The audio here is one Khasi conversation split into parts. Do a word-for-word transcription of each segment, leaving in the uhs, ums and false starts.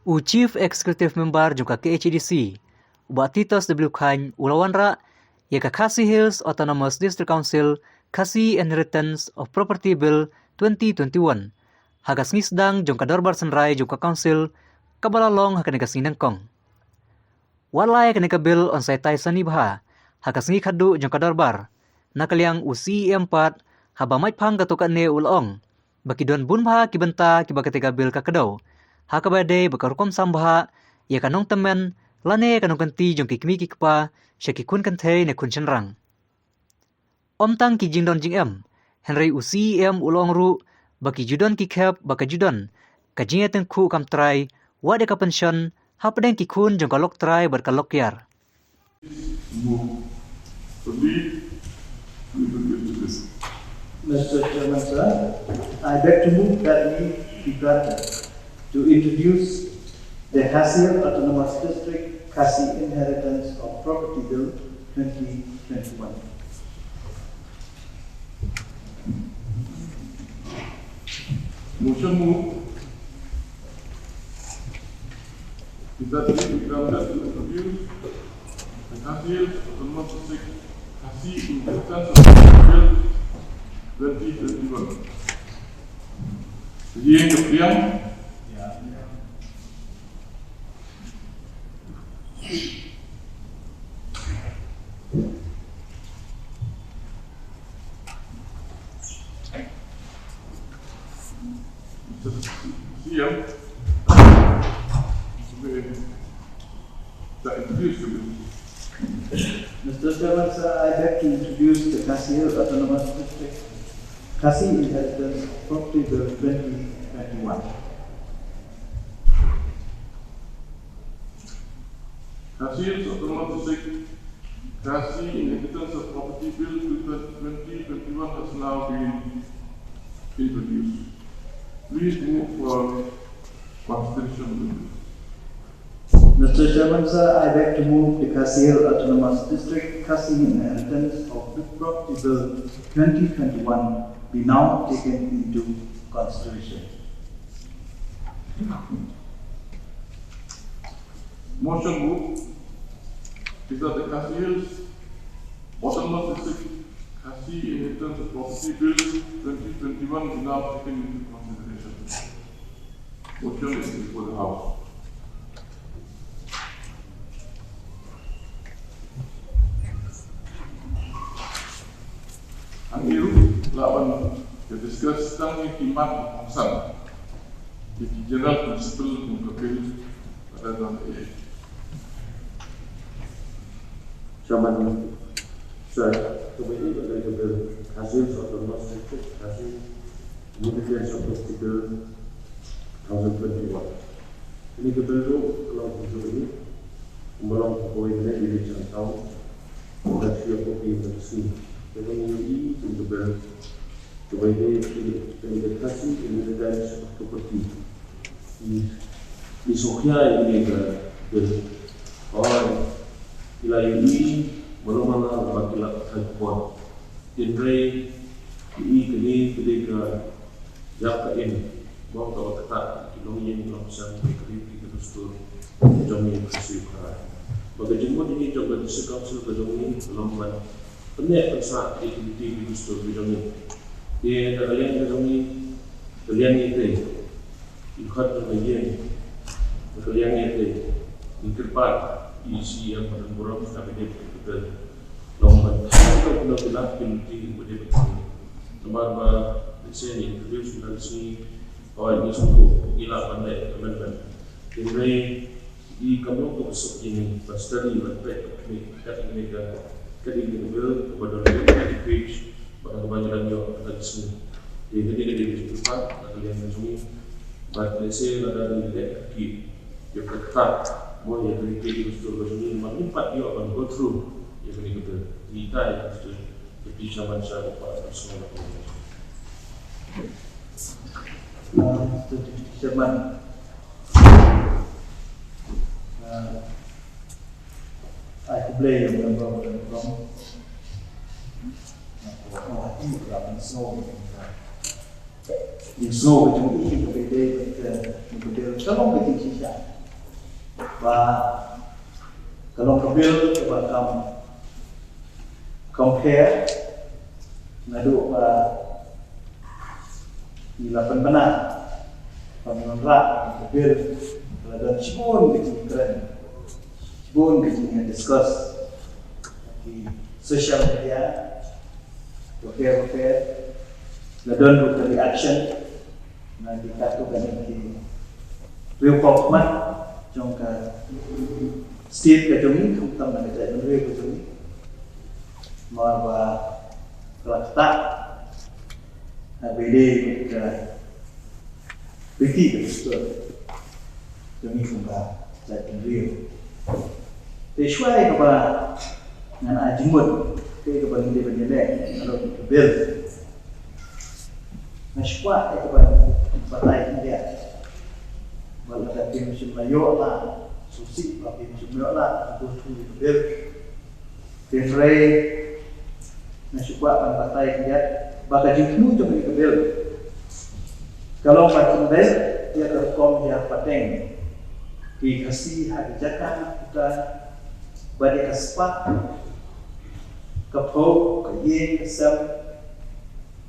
U Chief Executive Member jong ka K H A D C, u Bah Titos W Chyne, u la wanrah ïa ka Khasi Hills Autonomous District Council Khasi Inheritance of Property Bill twenty twenty-one ha ka sngi sdang jong ka Dorbar Synrai jong ka Council kaba la long ha kane ka sngi nyngkong. Wat la ïa kane ka bill yn sa ïatai sani bha ha ka sngi khadduh jong ka Dorbar, na ka liang u C E M pat haba mait phang katto katne u la ong ba ki don bun bha ki bynta kiba kata ka bill ka kdew, ha kaba dei ba ka rukom sam bha ïa ka nongtymmen lane ka nongkynti jong ki kmie ki kpa sha ki khun kynthei ne khun shynrang. Ym tang ki jingdon jingem, hynrei u C E M u la ong ruh ba ki ju don ki khep ba ka ju don ka jingïatyngkhuh kam trai wat ïa ka pension hapdeng ki khun jong ka lok trai bad ka lok kiar. Move. Proceed. We will get to this. Mister Chairman, sir, I beg to move that we be granted to introduce the Khasi Hills Autonomous District Khasi Inheritance of Property Bill twenty twenty-one. Motion move. Is that we be granted to introduce the Khasi Hills Autonomous District Khasi Inheritance of Property Bill twenty twenty-one. Yin Kepiang. Mister Chairman, sir, I beg to introduce the Khasi Hills Autonomous District Khasi Inheritance Property Bill twenty twenty-one. Khasi Hills Autonomous District Khasi Inheritance of Property Bill twenty twenty-one has now been introduced. Please move for consideration. Mister Chairman, sir, I beg to move the Khasi Hills Autonomous District Khasi Inheritance of Property Bill twenty twenty-one be now taken into consideration. Motion move is that the Khasi Hills Autonomous District Khasi Inheritance of Property Bill twenty twenty-one be now taken into consideration. Motion is before the House. Ang iru laban ke discuss tang ïa ki mat kongsan, ïa ki general principle jong ka bill, pada tang eh. Chairman, sir, to be able to bill Khasi Hills Autonomous District, Khasi Inheritance of Property Bill two thousand twenty-one. Kane ka bill ruh ka long kumjuh kane, kumba long ka poi kane, Village and Town, ka shu ïa copy ka shu. Ka long ïa i kum ka bill. Ka bai dei ka dei ka Khasi Inheritance of Property. I, i sngewkhia ïa kane ka bill. Hooid, ki la ïohi mano mano ba ki la thait bor. Hynrei i kane ka dei ka jaka im, bad kaba ktah ki longïing longsiang, ki ri ki dustur jong ngi Khasi Khara. Ba ka jingmut jong ngi jong ka District Council ka jong ngi ka long ban pynneh pynsah ïa ki riti ki dustur ki jong ngi. Te na ka liang ka jong ngi, ka liang ïa te, i khot jong ka ïing, na ka liang ïa te, ngi kyrpad ïa i C E M ba don burom, ka bynta ka long ban kynnoh kynnoh ki lad ki lynti kiba dei ba, namar ba lehse ngi introduce na ka sngi, hooid, ngi sngewthuh ngi lah ban leh amendment. Hynrei i kam long kaba suk ïa ngi ban study, ban peit, ban peit kat ïa kane ka, kat ïa kane ka bill kaba don twenty page, bad kaba ngi dang ïoh na ka sngi. Te kane ka dei ka jingpyrkhat na ka liang ka jong ngi. Bad lehse lada ngi leh ki ïa ka ktah mo ïa ka riti ki dustur ka jong ngi, ma ngim pat ïoh ban go through ïa kane ka bill. Ngi ïa ka dustur. Deputy Chairman, sha u pa personal. Uh, Deputy Chairman, uh, ai khublei ïa u member u dang kum. Ïa u sngew, ïa u sngew ka jong i ka dei ka, ka dei ka long ka jingshisha. Ba ka long ka bill kaba kam compare naduh ba ngi la pynbna, ba ngi wanrah ka bill, la don shibun ka jingkren, shibun ka jingdiscuss ki social media, bapher bapher, la don ruh ka reaction na ki katto katne ki riew khmat jong ka state ka jong ngi, khamtam na ka jaitbynriew ka jong ngi. Namar ba ka la ktah ha kaba ïadei bad ka riti ka dustur jong ngi kum ka jaitbynriew. Te shuwa ïa kaba ngan ai jingmut, ïa kaba ngi dei ban ïaleh halor ka bill, nga shu kwah ïa kaba batai khyndiat. Ba lada phim shym la ïoh lad, sngewsih ba phim shym ïoh lad ban go through ïa ka bill. Hynrei nga shu kwah ban batai khyndiat ba ka jingthmu jong kane ka bill ka long ban pynbeit ïa ka rukom ïa pateng ki Khasi ha ki jaka, ha ki khuta, bad ïa ka spah, ka phew, ka ïing, ka sem.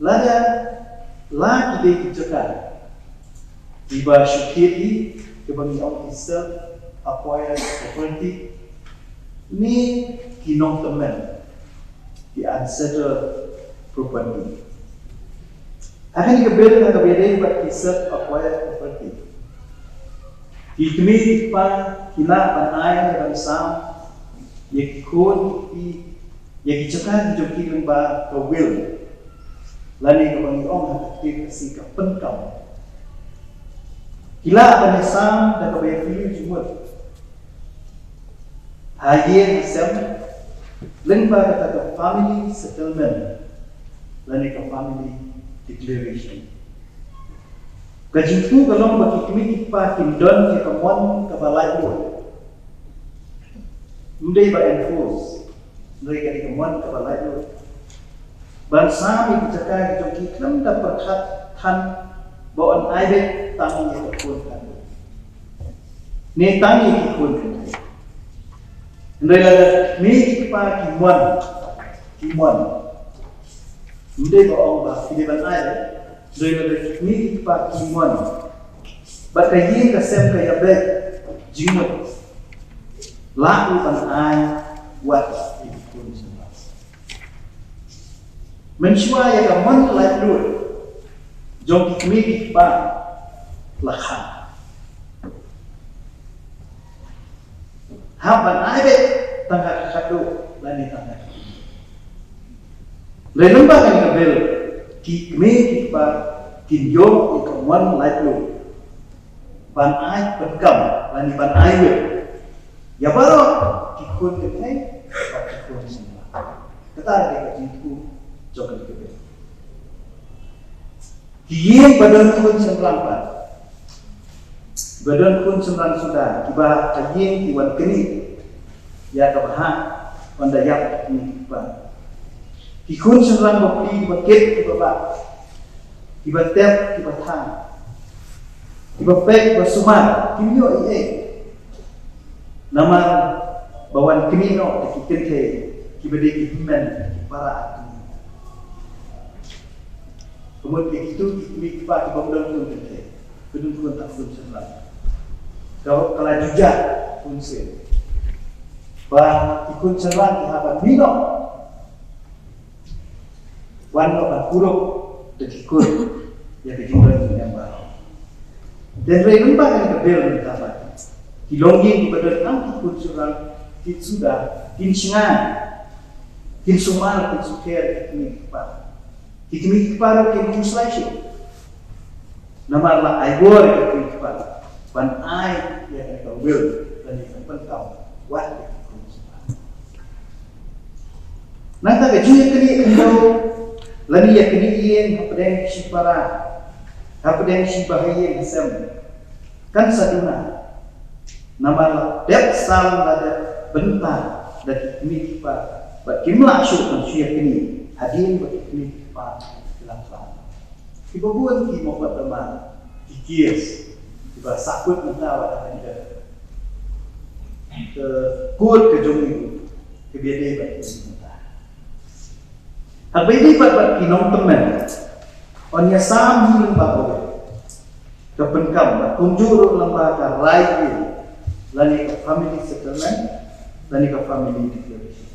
Lada la ki dei ki jaka kiba shu thied hi, kiba ngi ong ki self acquired property, ne ki nongtymmen, ki unsettled property. Ha kane ka bill, ha kaba ïadei bad ki self acquired property, ki kmie ki kpa ki lah ban ai ban sam ïa ki khun ki kti, ïa ki jaka ki jong ki lyngba ka will, lane kaba ngi ong ha ka ktien Khasi ka pynkow. Ki lah ban ïasam da kaba ïakylli jingmut ha ïing ha sem lyngba kata ka family settlement lane ka family declaration. Ka jingthmu ka long ba ki kmie ki kpa kin don ïa ka mon kaba laitluid. Ym dei ba enforce, hynrei ka dei ka mon kaba laitluid ban sam ïa ki jaka ki jong ki khlem da pyrkhat than ba yn ai beit tang ïa ka khun khatduh ne tang ïa ki khun kynthei. Hynrei lada ki kmie ki kpa ki mon, ki mon, ym dei ba ong ba ki dei ban ai, hynrei lada ki kmie ki kpa ki mon, bad ka ïing ka sem ka ïabeit jingmut, lah ruh ban ai wat ïa ki khun shynrang. Mynshuwa ïa ka mon laitluid jong ki kmie ki kpa la kha, hap ban ai beit tang ha ka khatduh lane tang ha ka khatduh. Hynrei lyngba kane ka bill, ki kmie ki kpa kin ïoh ïa ka mon laitluid ban ai pynkow lane ban ai wit ïa baroh ki khun kynthei bad ki khun shynrang. Kata ka dei ka jingthmu jong kane ka bill. Ki ïing ba don khun shynrang pat, ba don khun shynrang suda, kiba ha ïing ki wan knieh ïa ka bhah ynda ïap ki kmie ki kpa. Ki khun shynrang bapli kiba kit kiba bah, kiba tep kiba thang, kiba peit kiba sumar, kim ïoh ei ei. Namar ba wan knieh noh da ki kynthei kiba dei ki hynmen, ki para ar kmie. Ka mut ïa kito ki kmie ki kpa kiba ym don khun kynthei, ki don khun tang khun shynrang, ka, ka la jujat khun sien. Ba ki khun shynrang ki hap ban mih noh, wan noh ban kurup da ki khun ïa ka jingdon jingem baroh. Hynrei lyngba kane ka bill mynta pat, ki longïing kiba don tang ki khun shynrang kin suda, kin shngaiñ, kin sumar, kin sukher ïa ki kmie ki kpa. Ki kmie ki kpa ruh kin khuslai shuh. Namar la ai bor ïa ki kmie ki kpa ban ai ïa kane ka will lane ka pynkow wat ïa ki khun shynrang. Nangta ka jingïaknieh khyndew lane ïaknieh ïing hapdeng ki shipara, hapdeng ki shiba ha ïing ha sem, kan sa duna. Namar la dep sal, la dep bynta da ki kmie ki kpa, bad kim lah shuh ban shu ïaknieh hadien ba ki kmie ki kpa ki la khlad. Kiba bun ki mukotduma, ki case kiba sahkut mynta wat ha kane ka ka kot ka jong ngi ka ba ïadei bad ki nongtymmen. Haba ïadei bad bad ki nongtymmen, yn ïasam hi lyngba ka wei, ka pyndonkam bad kumjuh ruh lyngba ka rai ïing lane ka family settlement lane ka family declaration.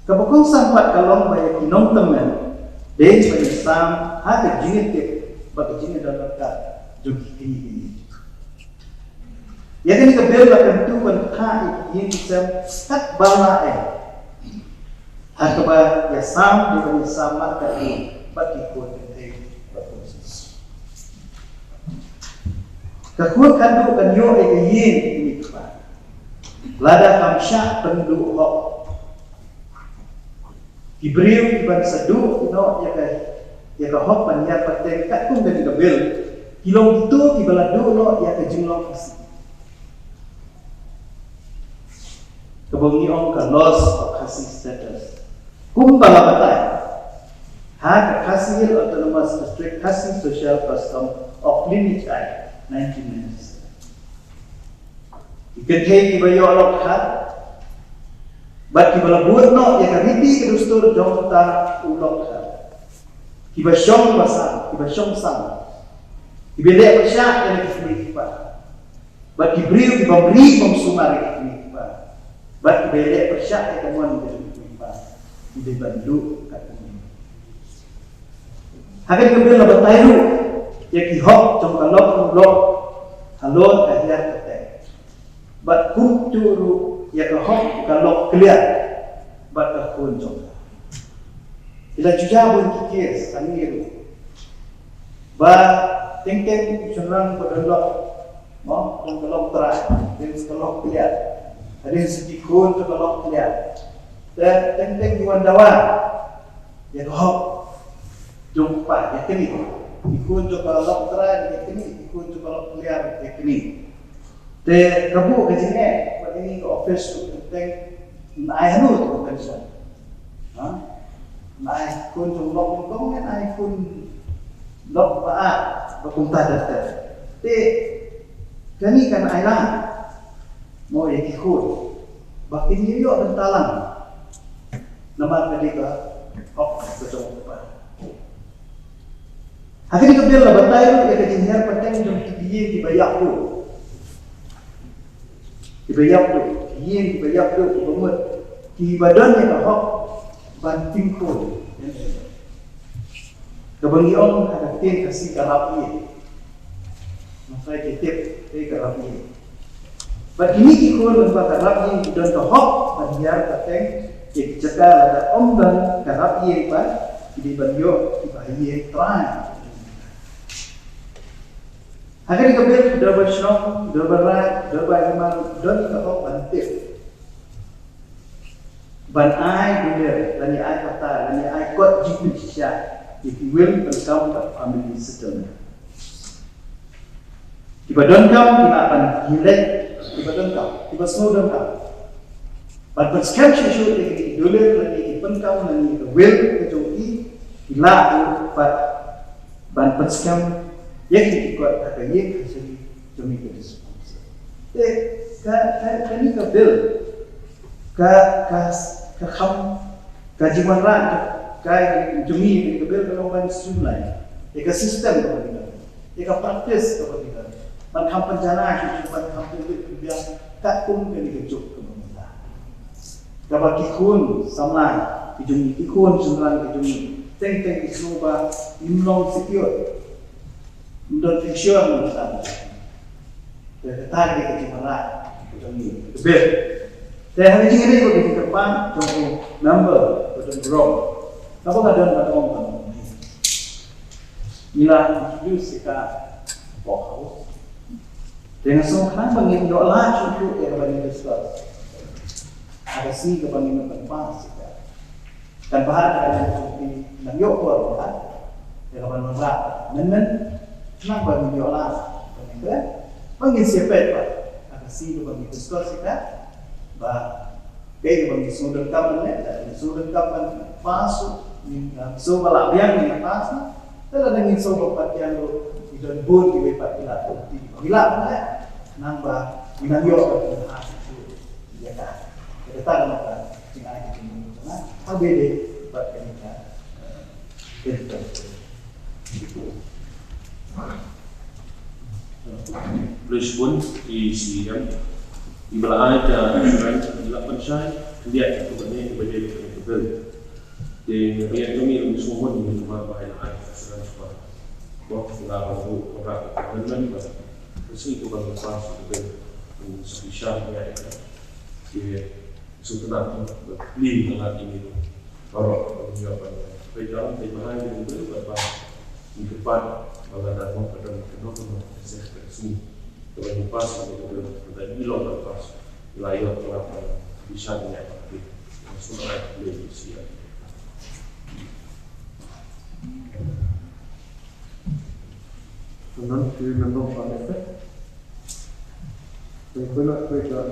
Kaba kongsan pat ka long ba ïa ki nongtymmen dei ban ïasam ha ka jingïatip bad ka jingïadon ryngkat jong ki kñi kñi. Ïa kane ka bill la kyntu ban ktah ïa ki ïing ki sem katba lah eh. Ha kaba ïasam dei ban ïasam markatdei bad ki khun kynthei bad khun samla. Ka khun kynduh kan ïoh ïa ka ïing kmie kpa lada kam shah pynduh hok. Ki briew kiban sa duh noh ïa ka, ïa ka hok ban hiar pateng katkum kane ka bill ki long kito kiba la duh noh ïa ka jinglong Khasi, kaba ngi ong ka loss of Khasi status. Kumba la batai ha ka Khasi Hills Autonomous District Khasi Social Custom of Lineage Act nineteen ninety-seven. Ki kynthei kiba ïoh lok dkhar bad kiba la bud noh ïa ka riti ka dustur jong uta u lok dkhar, kiba shong ba sam, kiba shong sam, kiba leh pyrshah ïa ki kmie ki kpa, bad ki briew kiba ri bym sumar ïa ki kmie ki kpa, bad kiba leh pyrshah ïa ka mon jong ki kmie ki kpa, ki dei ban duh katkum. Ha kane ka bill la batai ruh ïa ki hok jong ka lok, lok halor ka hiar pateng. Bad kumjuh ruh ïa ka hok ka lok kliar bad ka khun jong ka. Ki la ju jia bun ki case hangne ruh ba teng teng u shynrang ba don lok, mo, don ka lok trai, don ka lok kliar, don sa ki khun jong ka lok kliar. Te teng teng ki wan dawa ïa ka hok jong u kpa ïa kane. Ki khun jong ka lok trai ïa kane, ki khun jong ka lok kliar ïa kane. Te ka buh ka jingeh bad ïa kane ka office ruh teng teng, yn ai hano tu ka pension? Ha? Yn ai khun jong lok nyngkong, yn ai khun lok ba ar, ba kumta ter ter. Te kane kan ai lang mo ïa ki khun ba kin ïoh bynta lang. Namar ka dei ka hok ka jong u kpa. Ha kane ka bill la batai ruh ïa ka jinghiar pateng jong ki ïing kiba ïap duh. Kiba ïap duh, ki ïing kiba ïap duh, kiba mut, kiba don ïa ka hok ban tyngkhun. Kaba ngi ong ha ka ktien Khasi ka rap ïing. Ngi trai ki tip, eh, ka rap ïing. Bad kine ki khun lyngba ka rap ïing ki don ka hok ban hiar pateng ïa ki jaka lada ym don ka rap ïing pat ki dei ban ïoh kiba ha ïing trai. Ha kane ka bill ki dorbar shnong, ki dorbar raid, ki dorbar hima ruh ki don ka hok ban tip, ban ai dulir lane ai pata lane ai kot jingpynshisha ïa ki will pyndonkam bad family settlement. Kiba donkam ki lah ban ïaleh, kiba donkam, kiba sngew donkam ban pynskhem shuh shuh ïa ki dulir lane ki pyndonkam lane ka will ka jong ki, ki lah ruh pat ban pynskhem ïa ki kot ha ka ïing ka sha ki jong ki ka district council. Te ka, ka, kane ka bill ka, ka, ka kham, ka jingwanrah ka, ka jong ngi, kane ka bill ka long ban streamline ïa ka system kaba ngi don, ïa ka practice kaba ngi don, ban kham pynjanai shuh shuh, ban kham pynbit pynbiang katkum kane ka juk kaba mynta. Kaba ki khun samla ki jong ngi, ki khun shynrang ki jong ngi, teng teng ki sngew ba ngim long secure, ngim don future mynta. Te kata ka dei ka jingwanrah ka jong ngi. Te ha ka jingïadei bad ka jingkyrpad jong u member ba don burom, kaba nga don ban ong, ban ong, ngi la introduce ïa ka poorhouse. Te nga sngew khnang ba ngin ïoh lad shuh shuh ïa kaba ngin discuss ha ka sngi kaba ngin ïoh ban pass ïa ka. Kan bha lada ka jong phi nang ïoh por bha ïa kaba nang rah mynmen, khnang ba ngin ïoh lad ba ngin kren, ba ngin sa peit bha ha ka sngi kaba ngin discuss ïa ka, ba kaei kaba ngin sngewdonkam ban leh, lada ngin sngewdonkam ban pass ruh ngin, ah, sngewbha lah biang ngin pass, te lada ngin sngewbha pat biang ruh ki don bun kiwei pat ki lah, ki lah ban leh, khnang ba ngin nang ïoh ban leh ha ka sngi. Ïa ka, ïa kata ka mata jingai ka jingmut jong nga ha kaba ïadei bad kane ka, eh, Khublei shibun ïa i C E M. Iba la ai ka assurance, i la pynshai khyndiat ïa kaba ne kaba ïadei bad kane ka bill. Te nga ïa kane ruh nga sngewbha ïa ka ba i la ai ka assurance ba, ba la ban buh ba ka amendment ba ka sngi kaba ngi pass ïa ka bill, ngi sa pynshai ïa ka. Te sngewtynnat ba plie na lade kine ruh baroh ba ngin ïoh ban peit down, peit bha ïa ka bill bad ba ngin kyrpad ba lada don ka don kano kano ka session ka sngi kaba ngin pass ïa ka bill, lada ngi long ban pass, la ïoh ban pynshai ïa ka bill. Sngewbha ïa ka bill ïa ka session. None, do you remember what I said? Thank you, not great, uh,